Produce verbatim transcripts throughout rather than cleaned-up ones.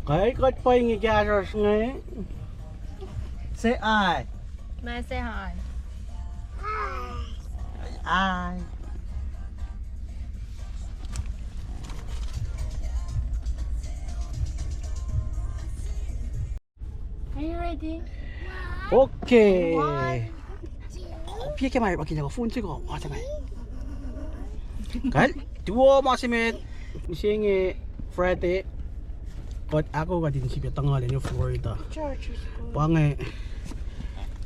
Kal kuht pa inge kahsruhsr inge. Say hi. Ma say hi. Hi. Are you ready? Okay. One, two. Kopia ke ma pa kina phone se ko, ma se ma. Kal, tuo ma se met, mihsenge Friday. Kuht ahko kuht in sifil tuhngel in Florida. Church is good. Pa inge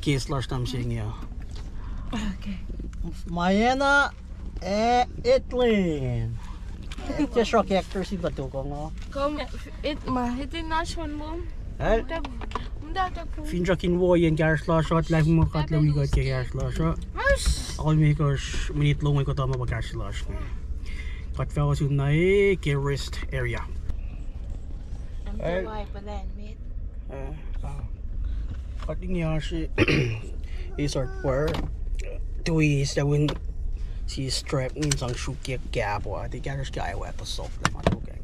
case lasr na mihsenge. Okay. Maena, eh, Etlin. Just rock actor si pa tuko ngo. Kom, it ma, it in nash one lom. Eh? Munda, munda tuko. Fin srakin wo yen kahsruhsr lasr, live mo kuht lawi kuht ke kahsruhsr lasr. Yes. Akol me kuh minit longoul kuht ma pa kahsruhsr lasr. Kuht fah osun na e ke rest area. I'm the wife, but then me. Eh, ah. Kuht inge oasr e sort where tui seven si strap in sang srukyak gap uh, ti kahsruhsr ke ai wet pa sok le ma tokeng.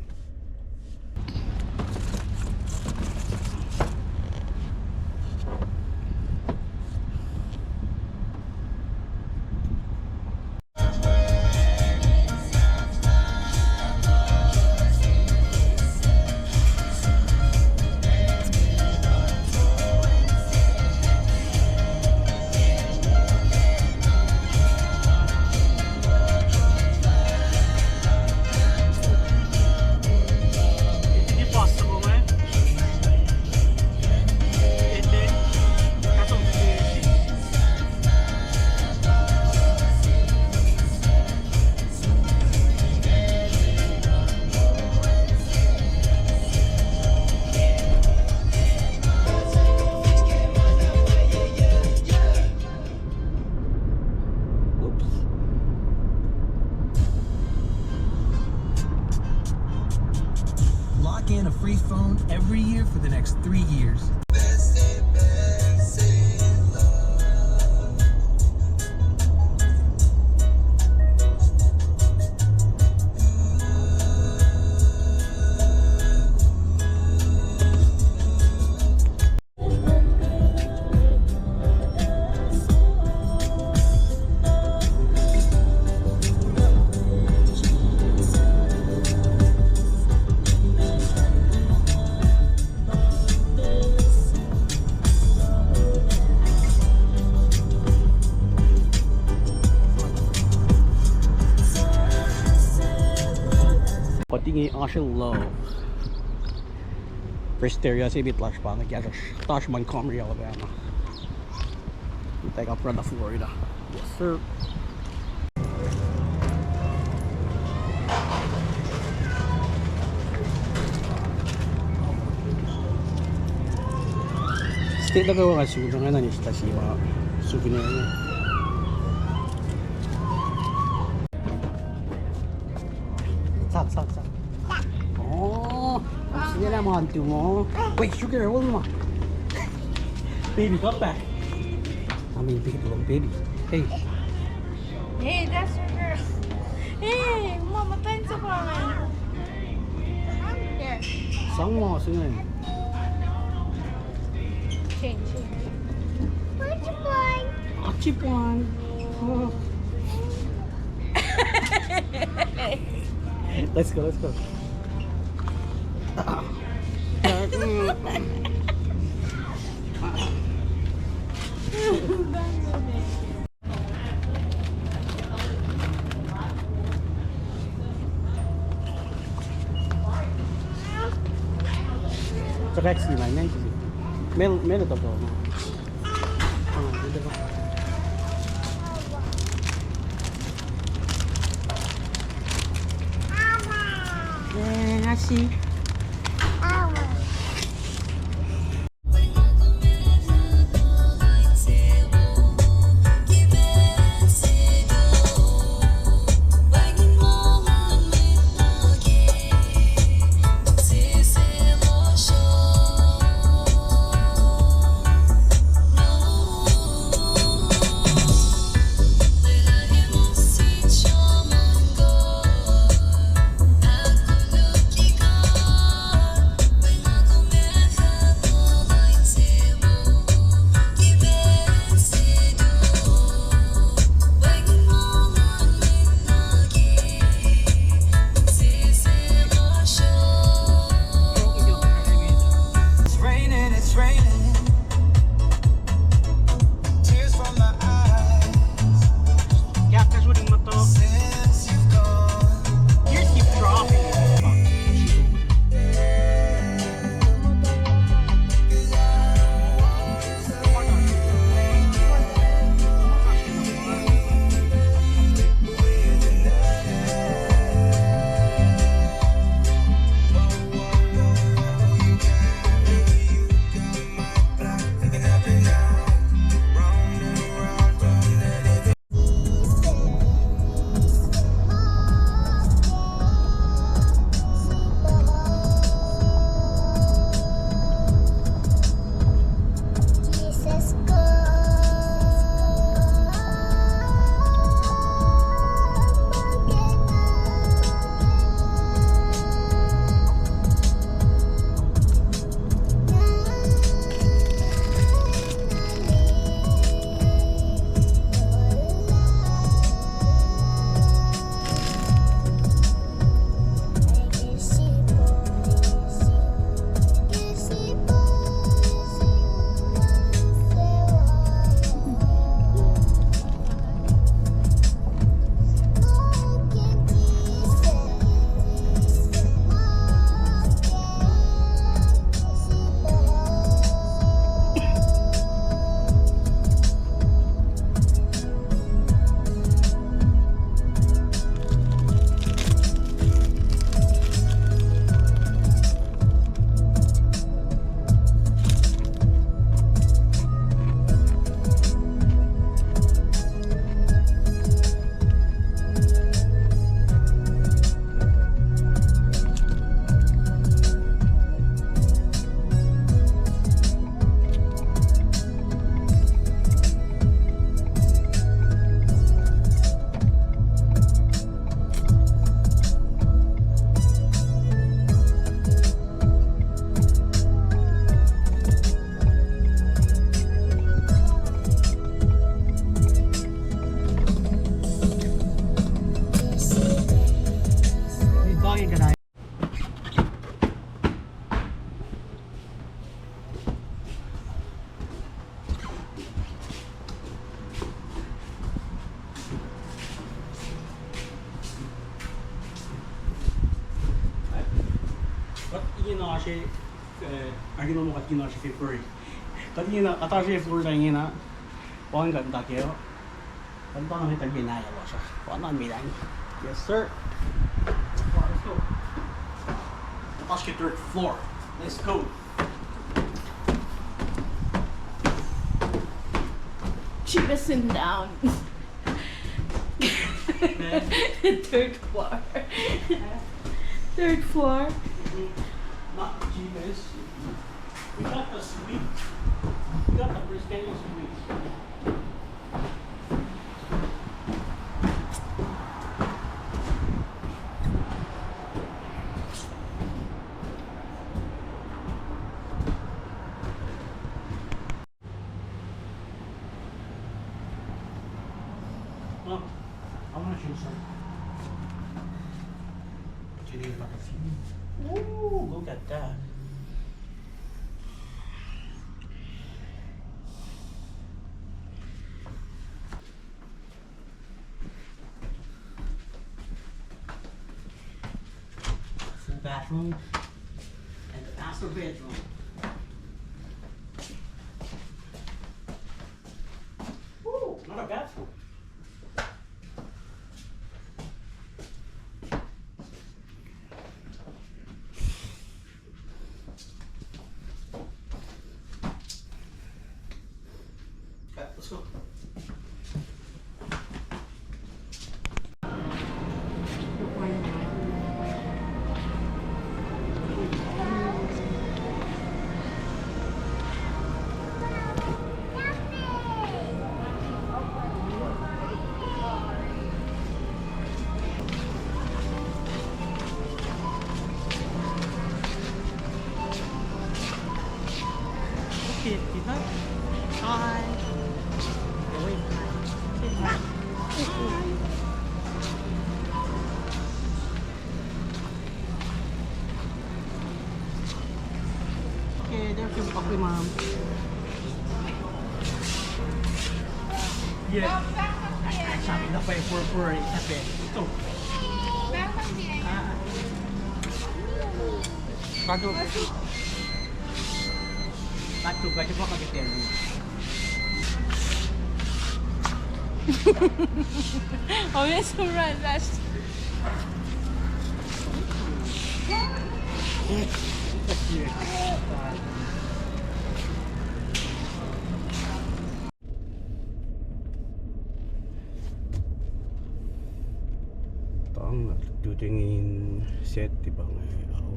Oops. Lock in a free phone every year for the next three years. Kuht inge oasr love. Rest area se met lasr pa inge, kahsruhsr, oasr Montgomery, Alabama. Take up from the Florida. Yes, sir. State na kwewa nga sun, nga na nista si ma souvenir. Sak, sak, sak. Oh, I'm seeing them on too, oh. Wait, sugar, hold on. Baby, come back. I mean, big little baby. Hey. Hey, that's your girl. Hey, mama, thanks for coming. Here. Sang ma, sing. Change, change. What's your plan? What's your plan? Oh. Let's go, let's go. Check X D nine, nine. Mail, mail it up. Eh, I see. Oasr, eh, argin omo kuht kihn oasr February. Kuht ingena, kuht oasr Florida ingena. Wacngihn kuht muhta ke. Kuht muhta na met al ye nahya lasr ah. Wacngihn me lang. Yes, sir. Let's go. Kuht oasr ke third floor. Let's go. She was sitting down. Third floor. Third floor. Not the cheapest. We got the suite. We got the first day suite. Well, I wanna show some. Today, like a few. Ooh, look at that. Full bathroom and the master bedroom. Ooh, not a bad room. Okay, okay, bye. Bye. Wait, bye. Say bye. Bye. Okay, they're fucking mom. Yeah. Sabi na pa yung purpur, eh, sabi. Ito. Ah. Bago. Bago, bago pa kapitan. Oh, yes, right, that's Tang, tuteng in set, tiba nge, au.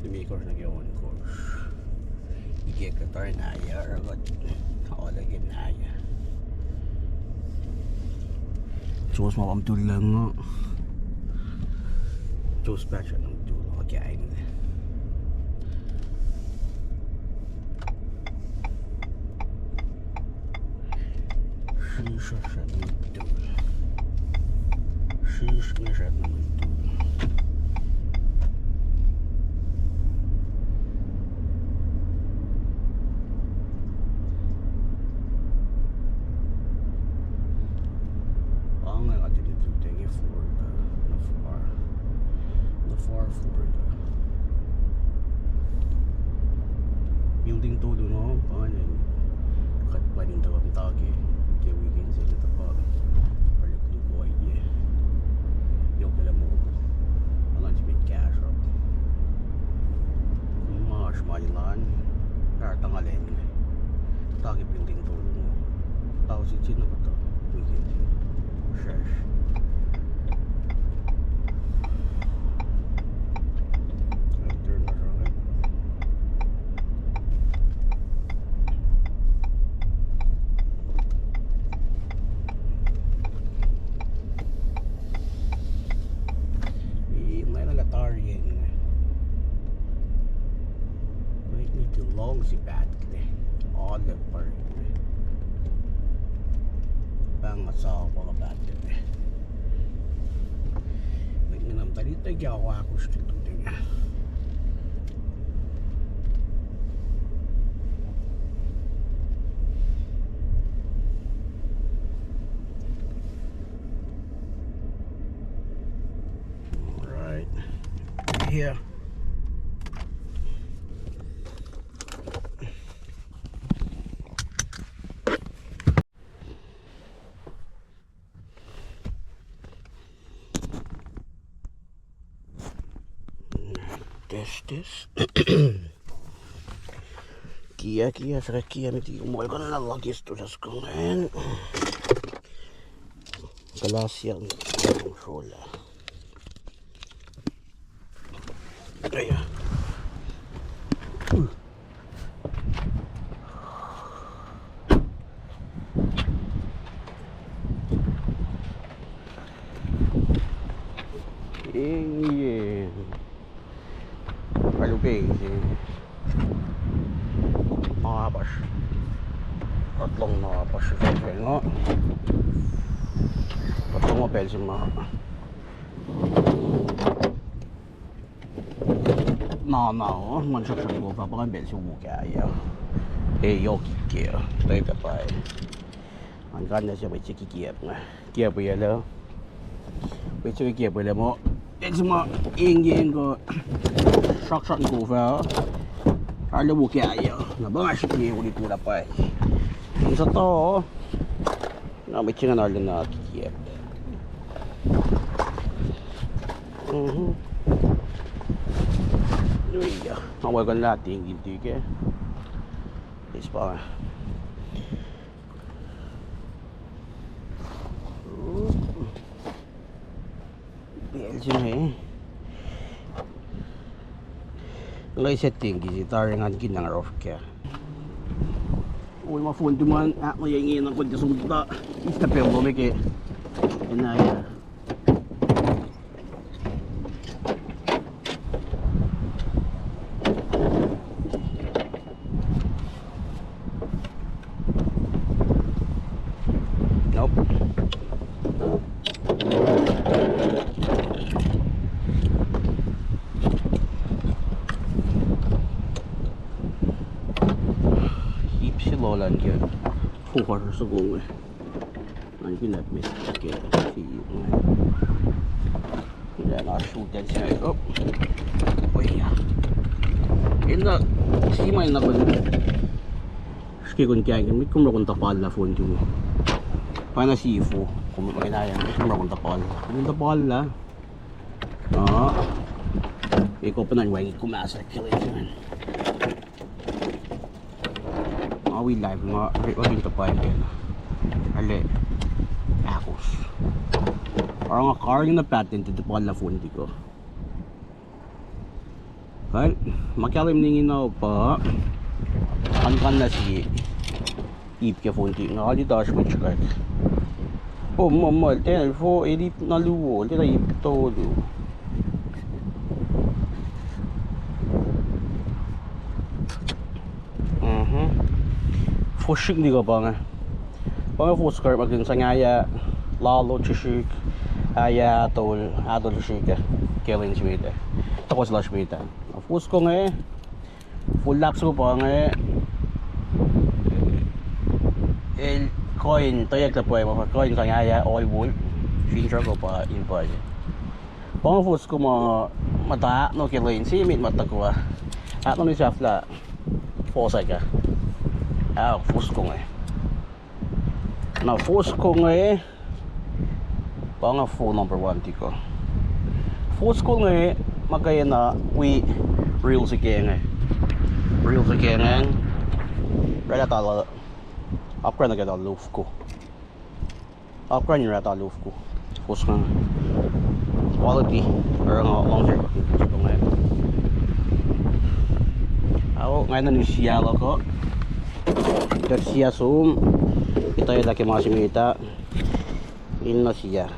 Limi kosr nuh ke on kosr. Ike kuht tari nahya, oruh kuht ole ke nahya. Sos ma pam tul lang. Sos patch nuh tul, okay, in. Sisr srihsrihk nuh tul. Sisr srihsrihk nuh tul. Pa inge kuht in tuteng Florida, na far. Na far Florida. Building tolu na, pa inge kuht plwacn in tuhkuh muhta ke, ke weekend se inge tuhkuh. Arlac luo kuh ohiyac. Yohk lah moul. Alan se met kahsruhp. Ma oasr ma elan. Ar tangalan. Tuh ke building tolu. Tausin sin na kuhtuh. Weekend. Sesr. Turn around. Ih, na lah tari inge. Mwet ngi tuh luhngse paht. Olive park. Pahng nga sa pala paht. Mwet ngi nam tari tuh ke ahkosr ke tuh inge. All right. Here. This. Kia, kia, srek kia, miti, mol kan na lagi sto sas kongen. Galatian, sola. Aya. Inge. Alu page. Apash. Kuht lohng na apash. Kuht lohng pacl se ma. Na, na, oh, ngan sruhksruhk wo, pa ngan pacl se wo ke, yeah. Eh, yohk ke, toi ka pa. Ngan kan na se mwet se kikiap nga. Kiap yalah. Mwet se kikiap yalah mo. Pacl se ma, eng, eng ko. Sruhksruhk ko fa. Arlac wo ke, yeah. Na pa nga srihke wo li kula pa. Ngan sa to. Na mwet se ngan arlac na kikiap. Mhm. Nuya. Awal kan lating in tike. Is pa. Pacl se inge. Lai setting kisi tari ngan kihtin rough ke. Ol ma phone tuh ma ahknga inge na kuht som ta. Ista pacl lom ke. Ena ya. Nope. Ip se lolan ke. Fuhkar soko inge. Ngan kihlak met ke si inge. Ina na shoot and save. Oh. Oh, yeah. Ina, si ma ina kun. Ski kun kang, mit kum rokun tapal la phone tu. Pana si fu, kum ina ya, mit kum rokun tapal. Kum tapal la. Ah. Iko penan wang kum asa kele. Nga wi live nga, nga wi tapal ke. Ale. Akos. Orang nga karing na patent tapal la phone tiko. Kan, ma kahlwem ningin na pa, kan kan na si ip ke phone ti, nga ali ta switch kack. Oh, ma, ma, ten, four, eight, ip na luo, ten, ip tolu. Mhm. Fosik ni ko pa nga. Pa nga foskar ma kin sangaya lalo chisik. Aya atol, atol chisik. Kelen simita. Takos la simita. Fosko nga. Full lap so pa nga. El coin, toyak la pa ma coin sangaya all wool. Fincher ko pa in pa. Pa nga fosko ma, ma ta no kelen simit ma ta ko. Atno ni safla. Fosa ka. Ah, fosko nga. Na fosko nga, pa nga phone number one tiko. Fosko nga, ma kena wi reels ke nga. Reels ke nga. Rela tala, apkuhran na kena lufko. Apkuhran in rela tala lufko. Fosko nga. Quality, er nga long term. Fosko nga. Ao, nga na ni sia loko. Ita sia som. Ita ita ke ma simita. In na sia.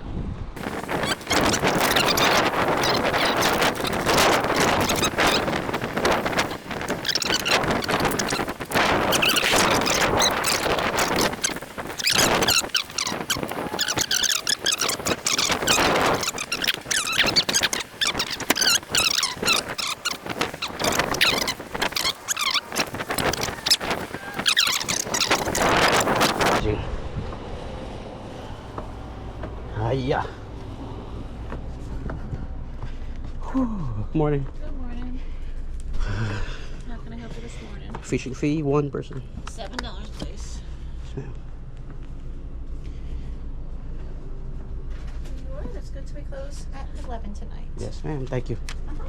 Hiya. Whew. Morning. Good morning. How can I help you this morning? Fishing fee, one person. Seven dollars, please. Yes, ma'am. Sure, that's good to be closed at eleven tonight. Yes, ma'am. Thank you. Uh-huh.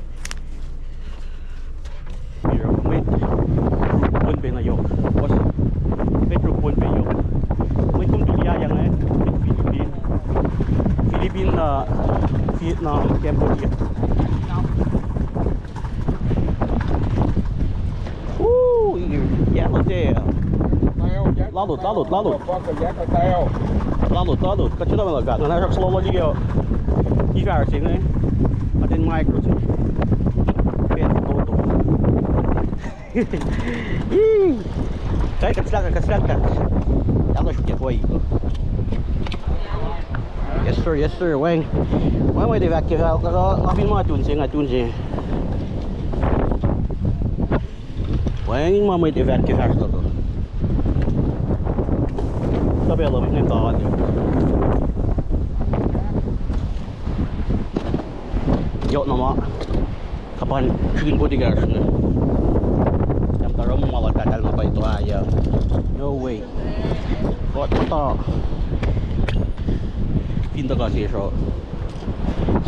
No, Cambodia. Ooh, yellowtail. Lalut, lalut, lalut. Lalut, lalut. Kuht sila meloka. Nga na srak solo liyo. Ivar se inge. Atacn micro se. Pet toto. Kai, kuht slah, kuht slah, kuht. Yes, sir, yes, sir. Wang. Wang, wang, de vac ke fal, kuh, kuh, apin ma tun se, nga tun se. Wang, ma mwet evac ke fal, kuh. Kuh pacl of, ngan ta. Yohk na ma. Kapan srihkin boat ekahsr inge. Tam tarum ma luhtahl ma pa ito ah, yeah. No way. Boat muhta. Fin tuhkuh sesr uh.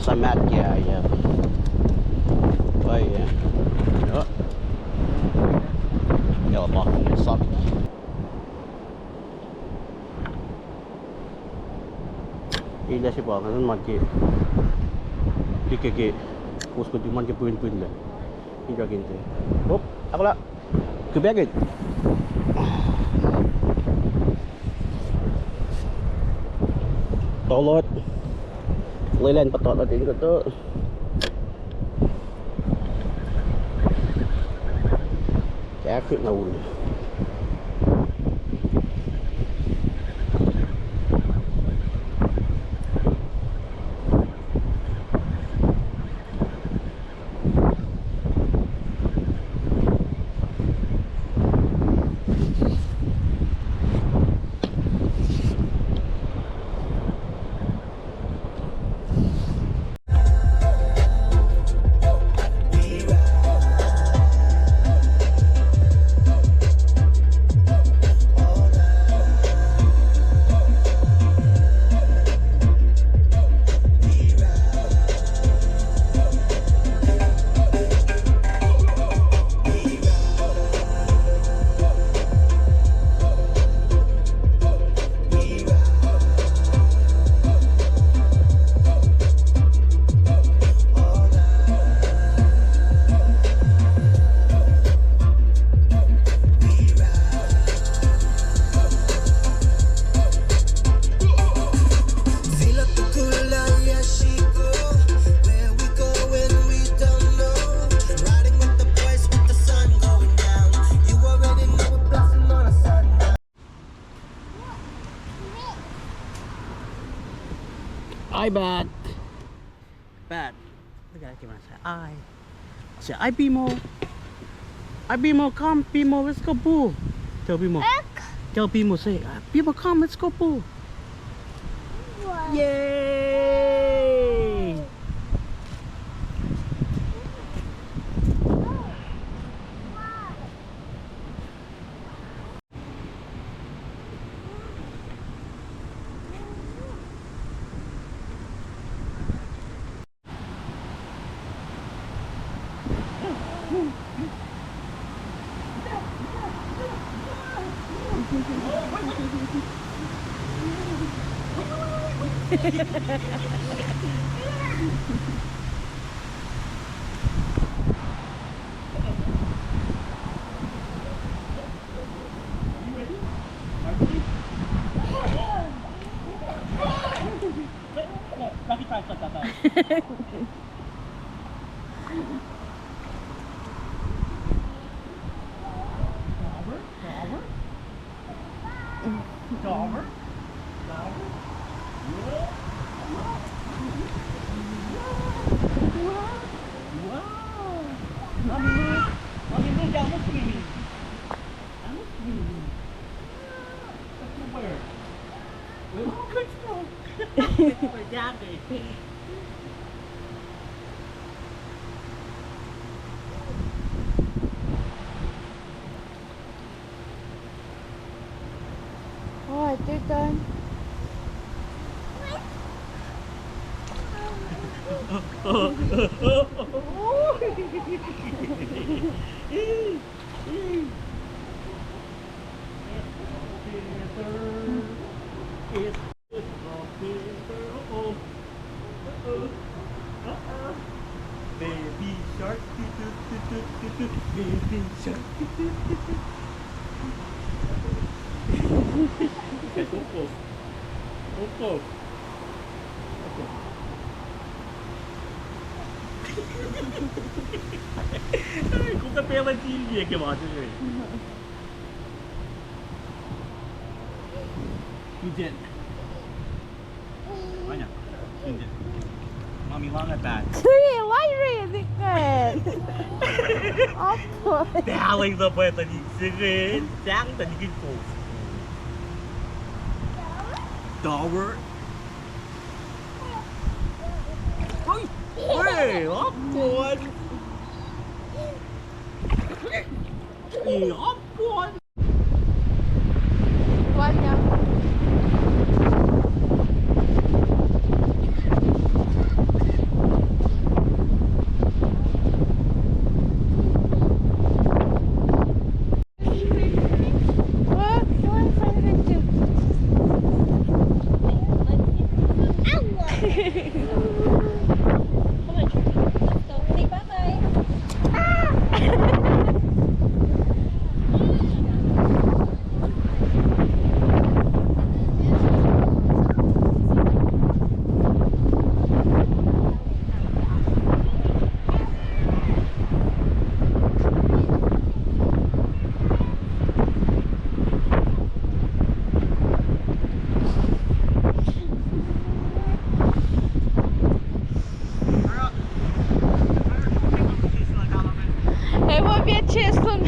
Samat ke ah, yeah. Oh, yeah. Oh. Yeah, ma sap. Ila se pa, nga nuhnkuh ke. Ke, ke, ke. Us kuht in nuhnkuh ke pwin, pwin lac. Injuh ke inse. Hop, akla. Ke packet. Tolot. Lelan pa tolot in kuhtuh. Kahkihn na ul. Hi, Bat. Bat. Look at that camera. Say hi. Say hi, Bimo. Hi, Bimo. Come, Bimo. Let's go pool. Tell Bimo. Tell Bimo. Say, uh, Bimo, come. Let's go pool. Yay! All right, they're done. Koko. Koko. Kuka pela tili ke ma se. Kujen. Mami, lange pahn. Tui, why ready? Apo. Pahla ita pweta ni singen, sang ta ni kiko. Tower. Oi, oi, apo. Oi, apo. Evo pia Jason.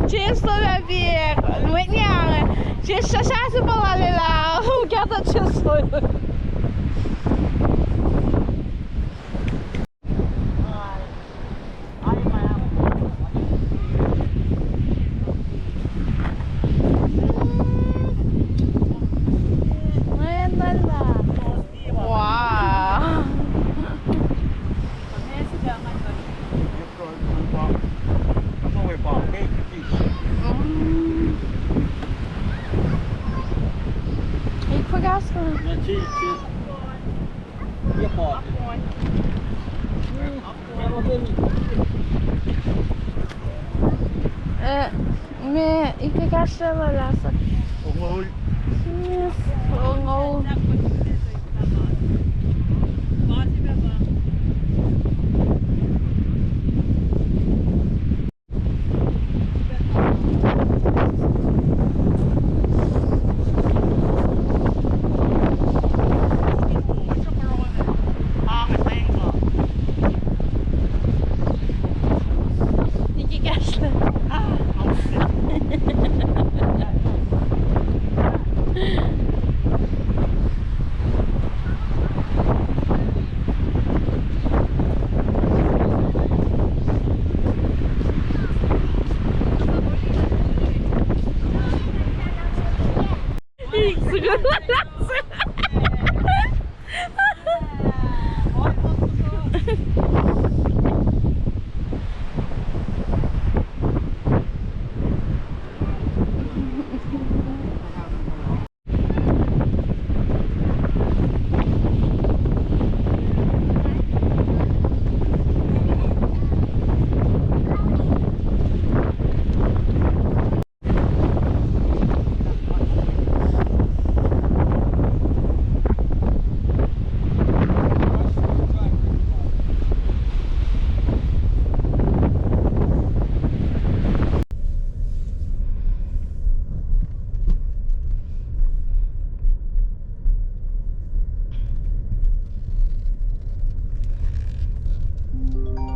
Jason a pia. Mwet niya. Jason sasa se pala lela. Ukyata Jason. Wow. Mm. Ih, pagasta. Eh, me ike kahsrwel lasa. Ongol. Yes, ongol.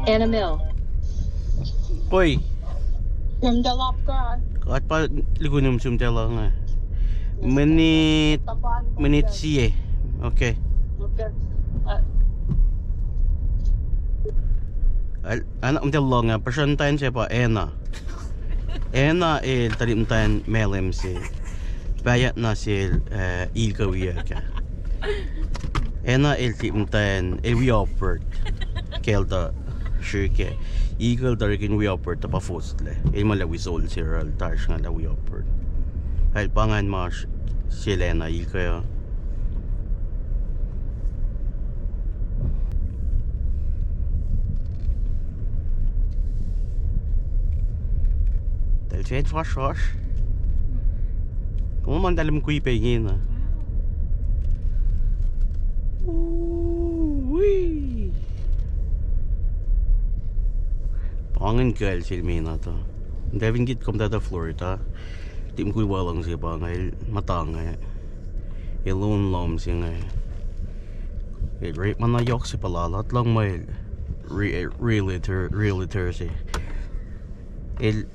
Anna Mill. Oi. Sum tuh lap ka. Kuht pa likunum sum tuh lohng ah. Minit, minit sie. Okay. Okay. Uh. Al-, an-, um, tuh lohng ah, puhsren muhtwacn se pa Anna. Anna el tuhlihk muhtwacn Malem se. Pahyuck na sel, eh, Ilka wiyuck ah. Anna el tuhlihk muhtwacn, el wi Albert. Ke el tuh srihke. Ilka el tuh srihke in wi Albert tuh pa foslac. El ma lah wi soldier, el tarsr nga lah wi Albert. El pa ngan ma sel Anna Ilka uh. Jen fashosh. Kom ma talim kui pe ingena. Ooh-wee. Pangen kal sel me na to. Devin kit kom tata Florida. Tim kui walong se pangen matang. Elon lom se inge. El re-, mana yohk se palalat lang ma el re-, realtor, realtor se. El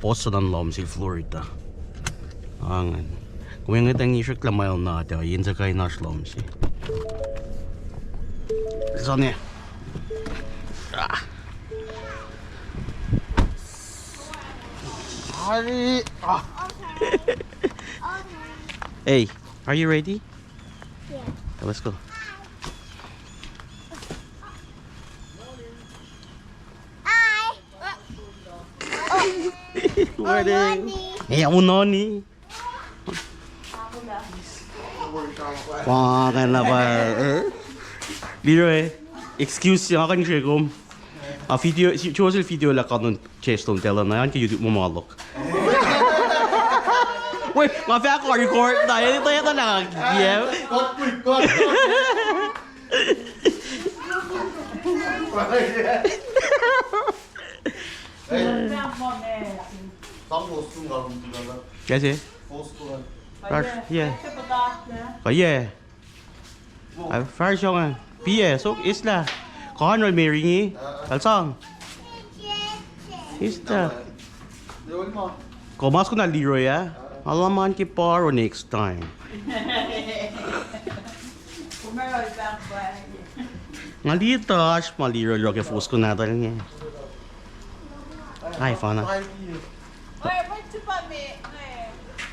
boss an lom se Florida. Angen. Kom inge tangi srek la mail na ta, yen sa kain oasr lom se. Sane. Ah. Ari. Ah. Hey, are you ready? Yeah. Okay, let's go. Hi. Morning. Hey, unoni. Wah, kena pa, eh? Leroy, excuse, nga kan srekom. A video, si, si, video la kanun chest on tela na, an ke YouTube mo malok. Wait, nga fahk record na, eh, ito, ito na, yeah. Cut, cut, cut. Hey. Kac se? Fahsr, yeah. Kac, yeah. Fahsr yongan. Pia, so, isla. Conrad Mary ngi. Al sang. Isla. Kom mas kuna Leroy, ah? Alaman ke paro next time. Nga lita oasr ma Leroy ke fos kuna tal nge. Ai, fana.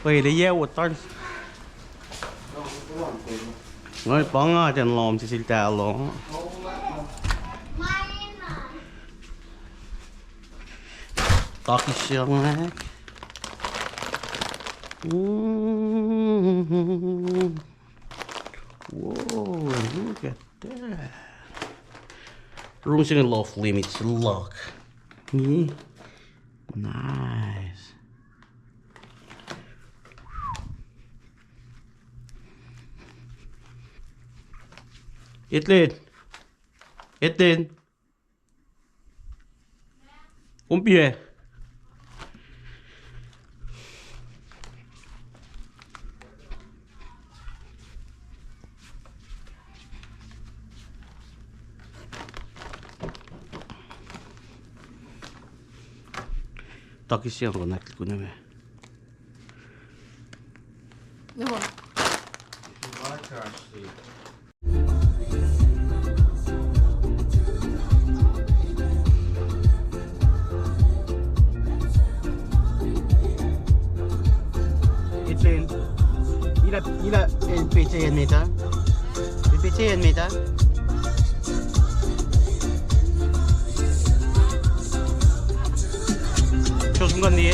Wait, yeah, what are Nga pa nga ten lom sisil talo. Takis se nga. Mm. Whoa, look at that. Room sini loft limit lock. Ni. Nice. Etlen. Etlen. Kom pia. Takis se nga konakl kuneme. Etlen. Ila, ila, el petse en meta. El petse en meta. Sos mkan liye.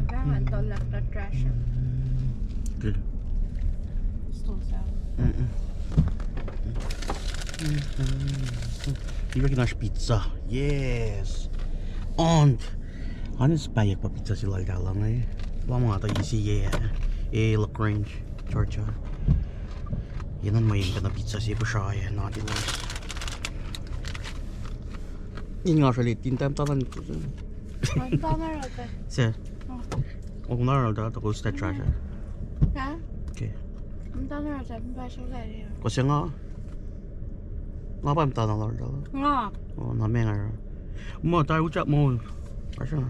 Vähmantol lah trash. Good. Stone sour. Mm-mm. Iwe kena pizza. Yes. And honest, payak pa pizza si lal talang eh. Lama ta isi ye. Eh, LaGrange, Georgia. Yenan ma yen kena pizza si pusha ye, not enough. In nga srali tin time talan. Mtana rata. Se. Oh. Oh, na rata, ta kos ta trash. Ha? Okay. Mtana rata, mba srali. Kose nga. Nga pa mtana rata. Nga. Oh, na me nga. Mo, ta utak mo. Asha.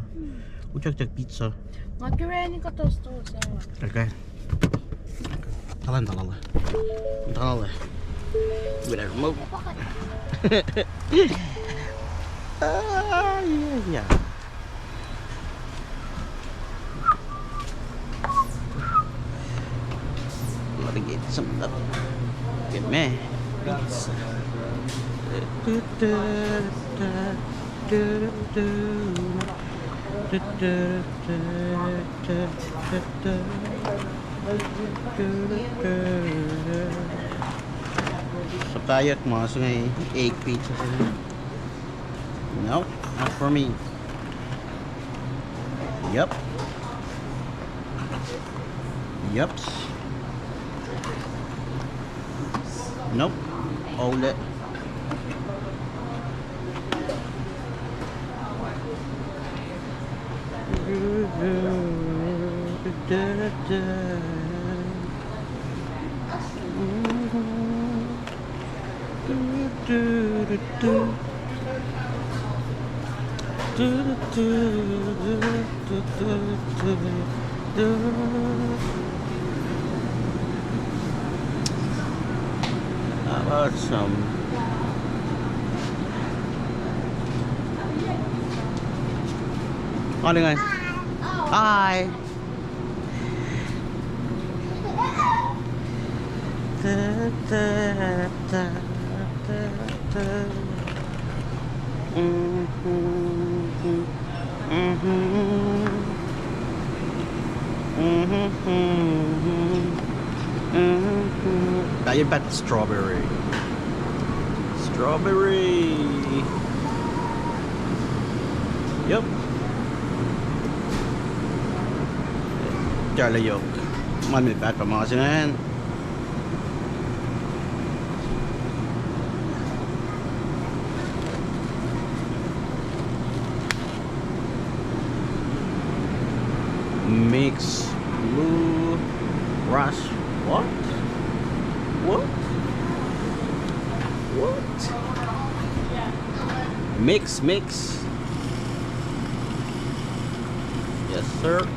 Utak tak pizza. Nga kira ni ka tosto sa. Okay. Talan, talala. Talala. Whatever. Mo. Ah, yeah, yeah. Gotta get some up. Get me. Pizza. Saptayat mas ngai egg pizza. No, not for me. Yep. Yep. Nope. Hold it. How about some? Morning, guys. Hi. Tayo pat strawberry. Strawberry. Yep. Tala yok. Mal me pat pa ma sinan. Mix blue rush. What? What? What? Mix, mix. Yes, sir.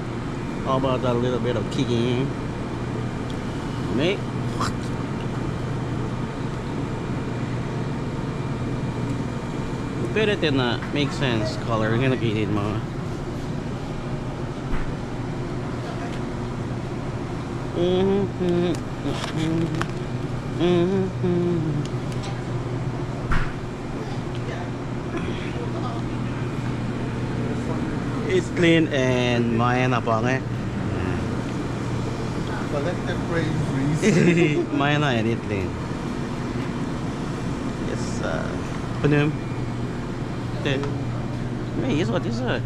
How about a little bit of kicking? Mix. Better than that. Makes sense. Color. We're gonna get it, mama. Itlin and Maena pa inge. Collective braveries. Maena and Itlin. Yes, uh, Panem. Te. Me, yes, what is it?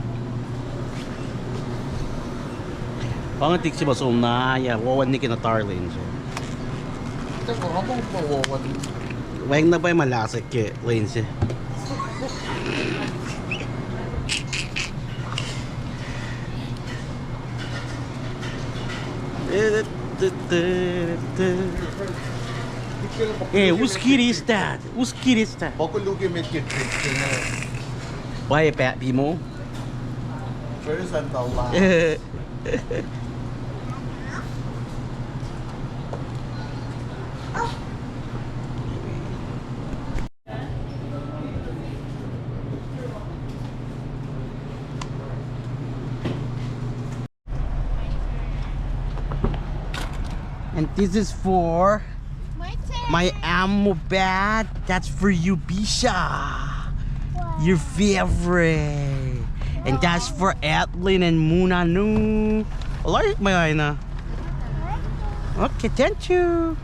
Pa inge tik se pa som na, ya, wowo niki na tar lane se. Wacngihn na pa ma lasik ke lane se. Eh, whose kid is that? Whose kid is that? Why a bat, Pimo? First and the last. And this is for my turn. My ammo bat. That's for you, Bisha. Wow. Your favorite. And that's for Edlin and Munanu. Alright, my Aina. Okay, thank you.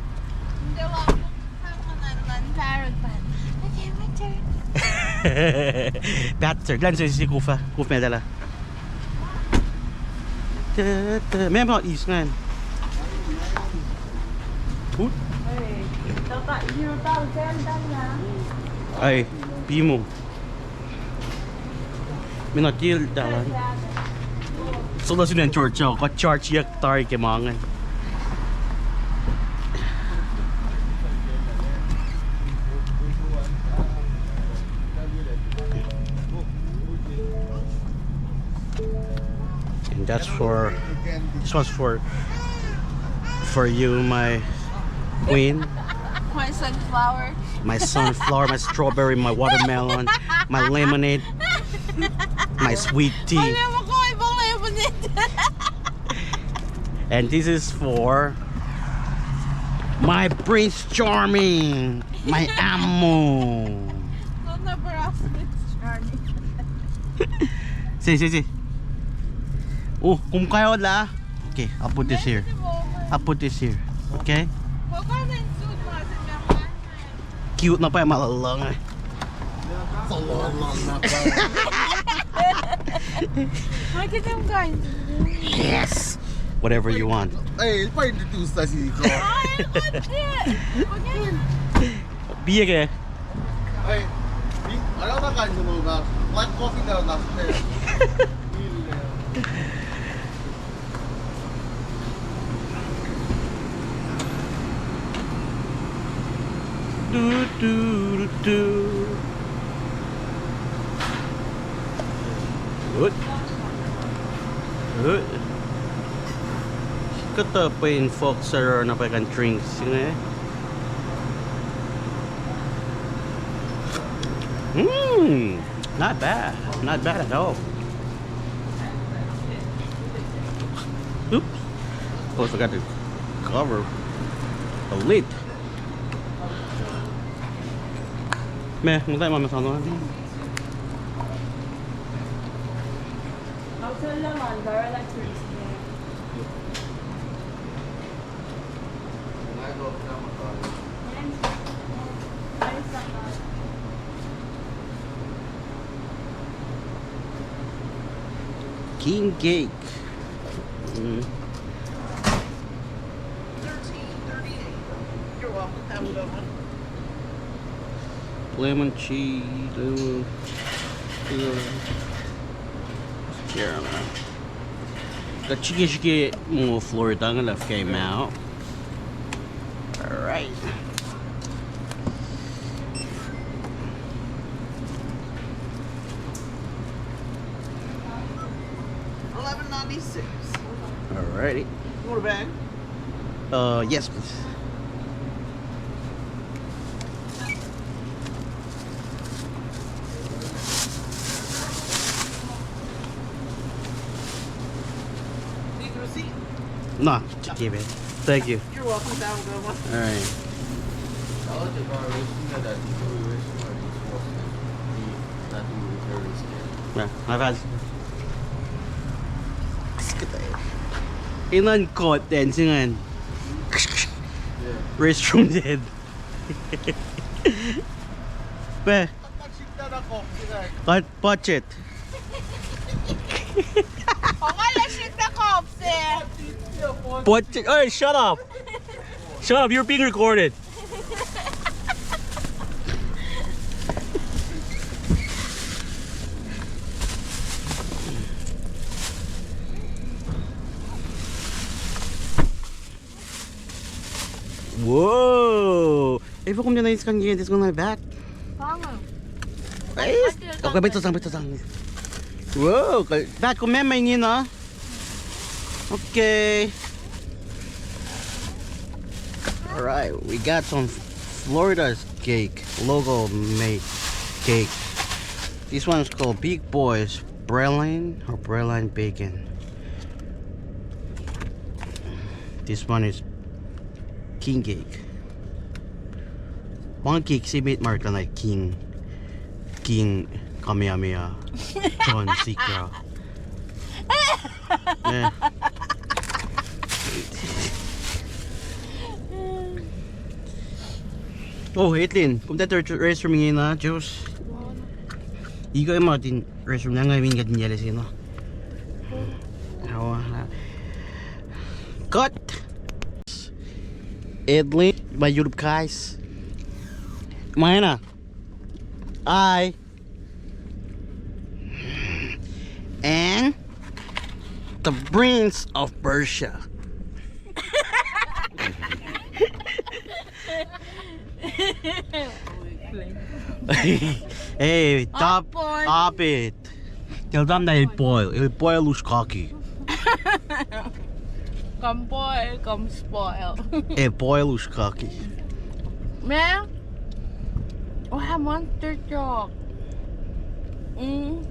Bat, sir. Glenn, sir, si kufa. Kuf me tala. Memang is ngan. Good. Ai, Pimo. Min na til talan. Solo sin George, oh, kuht charge yak tari ke ma inge. And that's for, this one's for, for you, my queen. My sunflower. My sunflower, my strawberry, my watermelon, my lemonade, my sweet tea. Alam ako, ibang lemonade. And this is for my Prince Charming, my amo. Not na Prince Charming. See, see, see. Oh, kom kayo lah. Okay, I'll put this here. I'll put this here. Okay? Cute na pa ma lalang eh. Yes. Whatever you want. Hey, pa introduce ta si ko. Biya ke. Hey, ara na kan sa mga black coffee daw na. Du, du, du, du. Good. Good. Kuhtuh pa in fohk sarar na pa kan drinks inge. Mm, not bad. Not bad at all. Oops. Oh, I forgot to cover the lid. Meh, muhta ma meh sano. King cake. Mm. Thirteen thirty-eight. You're welcome. Have a good one. Lemon cheese, lemon, uh, caramel. Kuht srihke srihke muh Florida inge lah came out. All right. Eleven ninety-six. All righty. You want a bag? Uh, yes, please. Need the receipt? No, just give it. Thank you. You're welcome. Have a good one. All right. Yeah, I've had. Inan kot den singan. Restroom den. Pe. Cut budget. Budget. Hey, shut up. Shut up, you're being recorded. Wow. Efuh kom tiacna eis kan ke, this one like that. Pango. Eh, okay, bet sang, bet sang. Wow, kal-, bat kom meme ingena. Okay. All right, we got some Florida's cake, local made cake. This one's called Big Boys Praline or Praline Bacon. This one is King cake. One cake, si met mark na King, King Kamehameha, John Sikra. Eh. Oh, Etlin, kom tiac restroom ingena, Josh? Iko ma tin restroom na nga min ka tin yale sino. Awa. Cut. Edlin, my YouTube guys. Maena. Hi. and the Prince of Persia. Hey, top, top it. Tell them that it boil. It boil us kaki. Come boil, come spoil. It boil us kaki. Man, we have monster truck. Mm.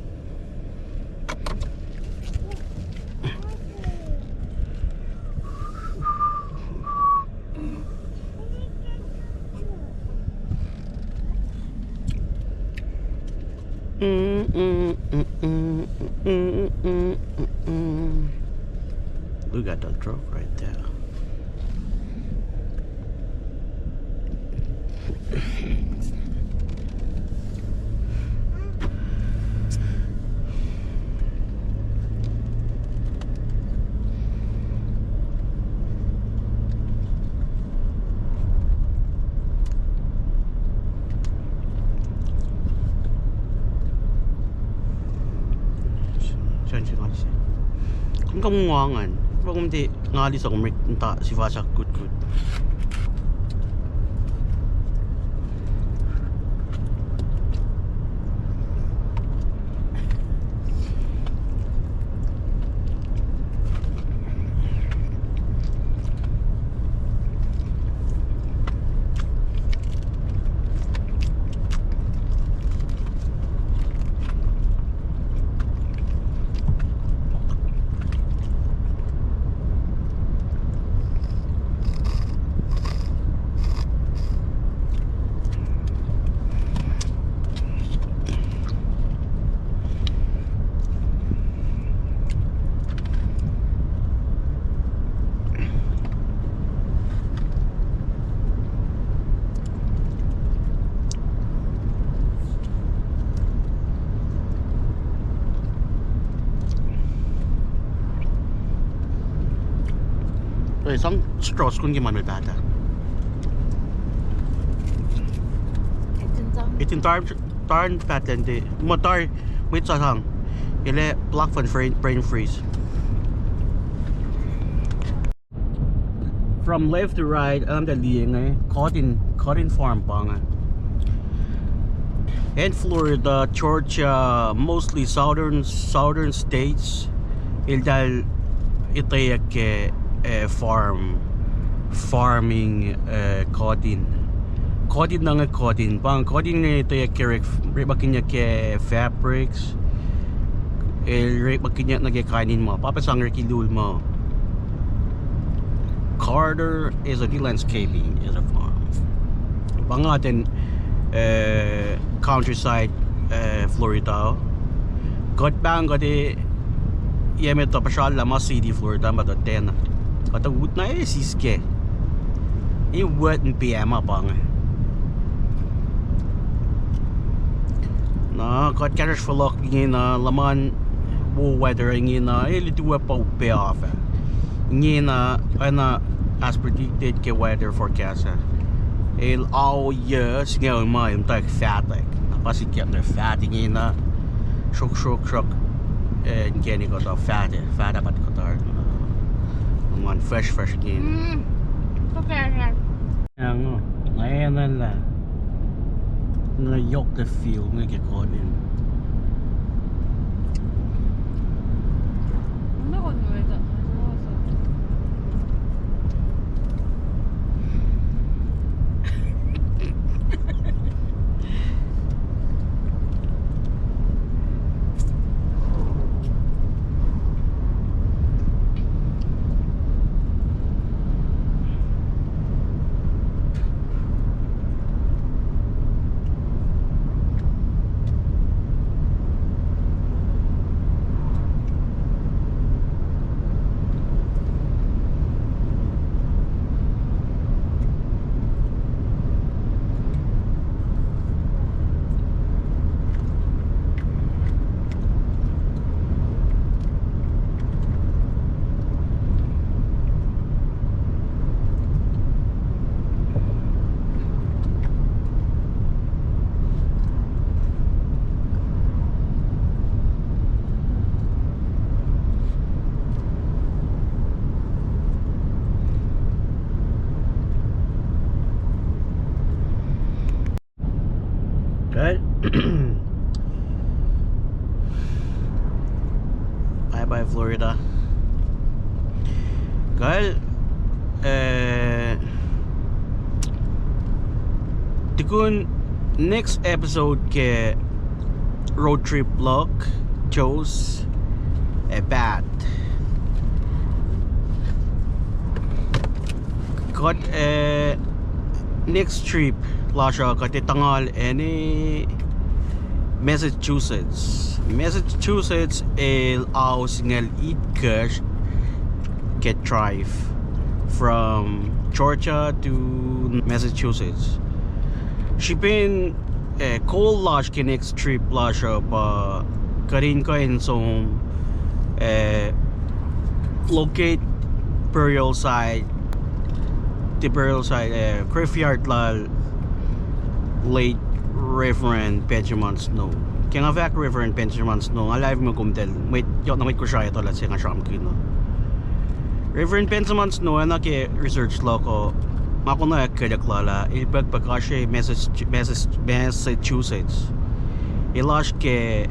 Mm, mm, mm, mm, mm, mm, mm, mm. Look at the truck right there. Kom, kom nguangan. Kom, kom tiac ngali sa kom rik nta sifasak kutkut. Eh, sang straws kun ke ma el paht ah. Etin tarn, tarn paht lende. Ma tar, mwet sa sang. Ele block fan brain, brain freeze. From left to right, um, the liye inge, cotton, cotton farm pa inge. And Florida, Georgia, mostly southern, southern states, eltahl etweyuck ke, eh, farm, farming, eh, cotton. Cotton na inge cotton. Pa inge cotton inge etweyuck ke rek, orekmakihnyuck ke fabrics. El orekmakihnyuck nuh ke kain in ma. Pa pa sang rek ilul ma. Carter is a new landscaping is a farm. Pa nga ten, eh, countryside, eh, Florida. Kuht pahng kuht e, ye met uh puhsrallah ma city Florida, ma tuh ten. Kuht uh utna e siske. E wet in piama pa inge. Na, kuht kahsruhsr fohlohk ingena, luhman wo weather ingena, el tuh pa upac off ah. Ingena, oacna as predicted ke weather forecast ah. El ao yac singucul ma el muhtwacwacack fahtwack. Na pa sikyak na faht ingena, srok, srok, srok, eh, inkacnek kuhtuh faht, faht ah kuht kuhtuh. Luhman fresh, fresh ingena. Mm. Okay, okay. Ang, oh, ngayon na lang. Nga yoke the feel nga ke konin. Ano ko nyo ito? Bye bye, Florida. Kal, eh, tukun next episode ke road trip luhk, Joes, eh, Pat. Kuht, eh, next trip lasr uh kuht ac tuhngul acn Massachusetts. Massachusetts el ao singucul itkohsr ke drive from Georgia to Massachusetts. Srihpen, eh, goal lasr ke next trip lasr uh pa kuht in kuh in som, eh, locate burial site, the burial site, eh, graveyard lal late Reverend Benjamin Snow. Ke nga fahk Reverend Benjamin Snow, nga live me komtal, mwet, yohk na mwet Kosrae etuh lah se nga sramsramkihn uh. Reverend Benjamin Snow, eh, na ke research luhk uh, ma konwacack kuloh lal ah, el pukpuk oasr Massachusetts, Massachusetts. El oasr ke,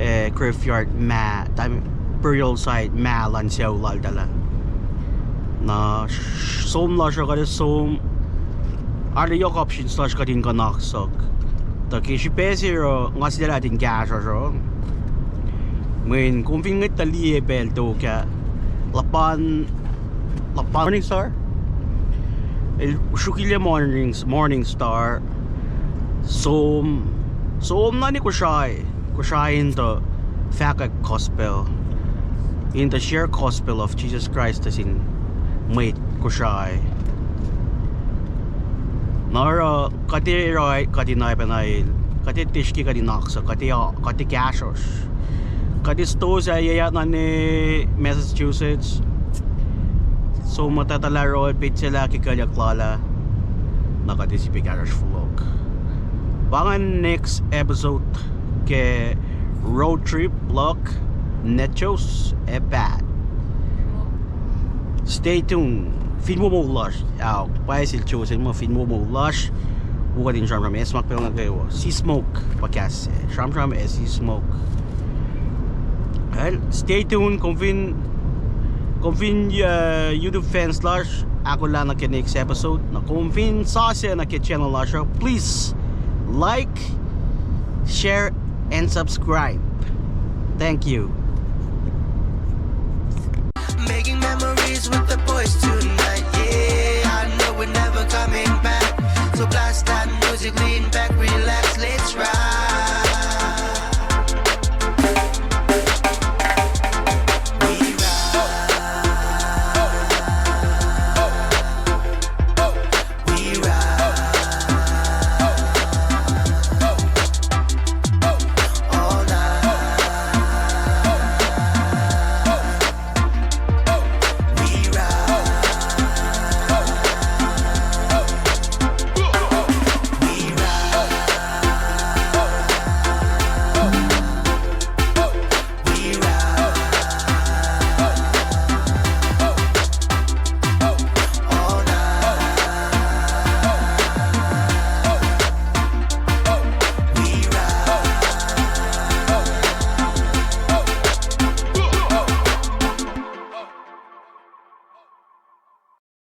eh, graveyard ma, burial site ma luhn sucu laltahl ah. Na som lasr uh kuht som, arlac yohk options lasr kuht in kuh in aksak. Tuh ke srihpac se uh nga sitaclah in kahsruhsr uh, mweyen kom fin ngwet tuh liye pacl tok ah, Lapan, Lapan Morning Star. El sruokilyac Morning, Morning Star. Som, som nuh ke Kosrae. Kosrae in tuh fahkwack gospel, in tuh share gospel of Jesus Christ nuh sin mwet Kosrae. Na oruh kuht ac oruh kuht in oacpacna el, kuht ac tiac srihke kuht in aksak, kuht ac, kuht ac kahsruhsr. Kuht ac stosah yac nuh Massachusetts. Som muhtahtuhlah rohl, petsac lah ke kuloh lal ah. Na kuht ac sifilpac kahsruhsr fohlohk. Pa ingacn next episode ke road trip luhk, Joes ac Pat. Stay tuned. Fin wowo lasr, ao, pa sel Joes el muh fin wowo lasr, wo kuht in sramsram ac smak pacl nuh kwewa. Sea Smoke pa kahs, sramsram ac Sea Smoke. Well, stay tuned. Kom fin, kom fin, uh, YouTube fans lasr, ahkolah nuh ke next episode. Na kom fin sasuc nuh ke channel lasr uh, please like, share, and subscribe. Thank you. Making memories with the boys tonight. Yeah, I know we're never coming back. So blast that music, lean back, relax, let's ride.